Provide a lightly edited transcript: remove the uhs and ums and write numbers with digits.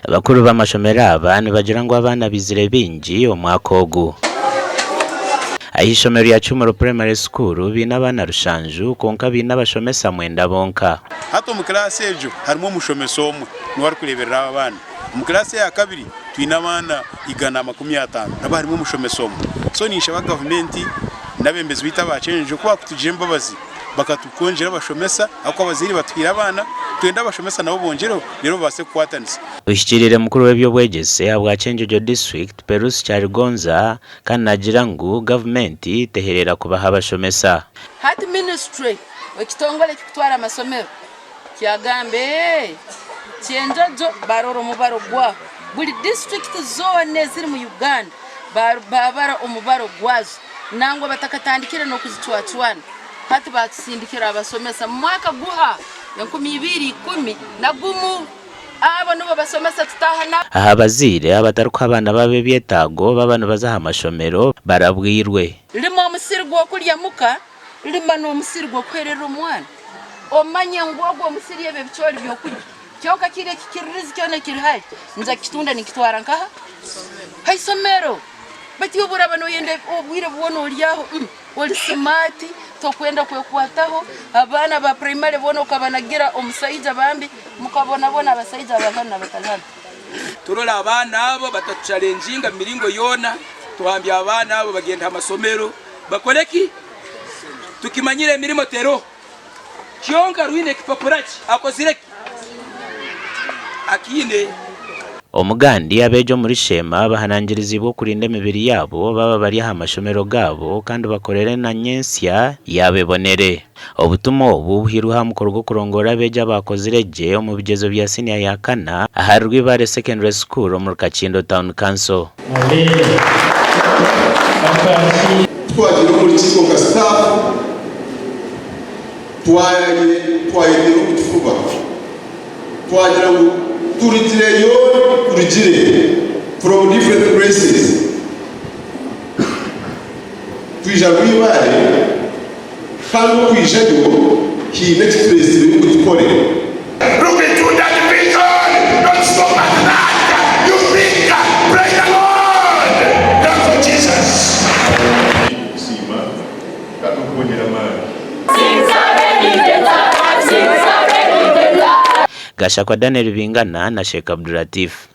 Bakuru b'amashomero aba nibagira ngu abaana baizire baingi omwaka ogu. Ah'eishomero rya Kihumuro Primary School baine abaana rushanju kwonka baine abashomesa mwenda bonka. Hati omu kilaasi egyo harimu omushomesa omwe niwe arikureeberera abo abaana. Omu kilaasi eya kabiri twine abaana 150 nabo harimu omushomesa omwe. So ninshaba gavumenti n'abeebembezi baitu aba Kyenjojo ku baakutugira embabazi bakatwongyera abashomesa ahabw'okuba abazaire batuhaire abaana, nitwenda abashomesa nabo bongyereho reero babaase kukwatanisa. Ohikiriire mukuru w'eby'obwegyese ahabwa Kyenjojo District, Perusi Kyaligonza kandi naagira ngu gavumenti tehereera kubaha abashomesa. Hati ministry, ekitongore ekikutwara amasomero kyagamba eeh Kyenjojo barora omubaro gwaho. Buri district zoona eziri mu Uganda babara omubaro gwazo nangwa batakatandikire n'okuzicwacwana. Hati batusindikira abasomesa mu mwaka guha 2011. Abo nibo basomesa tutaaha nabo. Aha bazaire abatarikuha abaana baabo ebyetaago baaba nibaza aha mashomero barabwirwe. Rima omusiri gw'okurya muka, rima n'omusiri gw'okuheerera omwana. Omanye ngu ogwo omusiri ebi ebicoori by'okurya, kyonka kiri ekikiririzi kyona ekiri hare, nza kukitunda ninkitwara nkaha? Ha isomero. Beitu iwe obu oraaba noyenda obwire bwona ori aho, ori simaati, tokwenda kwekwataho, abaana ba purayimare boona okabanagira omusaija bambi, mukabonabona abasaija abari hanu n'abatari hanu. Turole abaana abo batatuchalenjinga mu miringo yoona, tuhambye abaana abo bagende ha masomero bakole ki? Tukimanyire emirimo teroho, kyonka rwine ekipapura ki akozire ki? Akiine. Omugandi, Abeegi omuri Sheema bahanangiriziibwe okurinda emibiri yaabo baaba bari aha mashomero gaabo kandi bakorere na nyentsya yaabo ebonere. Obutumwa obu buhairwe aha mukoro gw'okurongoora abeegi abaakozire gye omu bigyezo bya siniya ya kana ahari Rwibare Secondary School omuri Kakindo Town Council. Twagiire omu rukiiko nka sitaafu twayeteera omu kifuba twagira ngu turugireyo turugire from different places twija Rwibaare. Kandi okwijayo haine eki tureetsire ngu tukore. Look into that vision, don't stop at that, you think, praise the Lord, clap for Jesus. Kusiima kandi n'okukwongyera amaani. Gashakwa Daniel Bingana na Sheikh Abdulatif.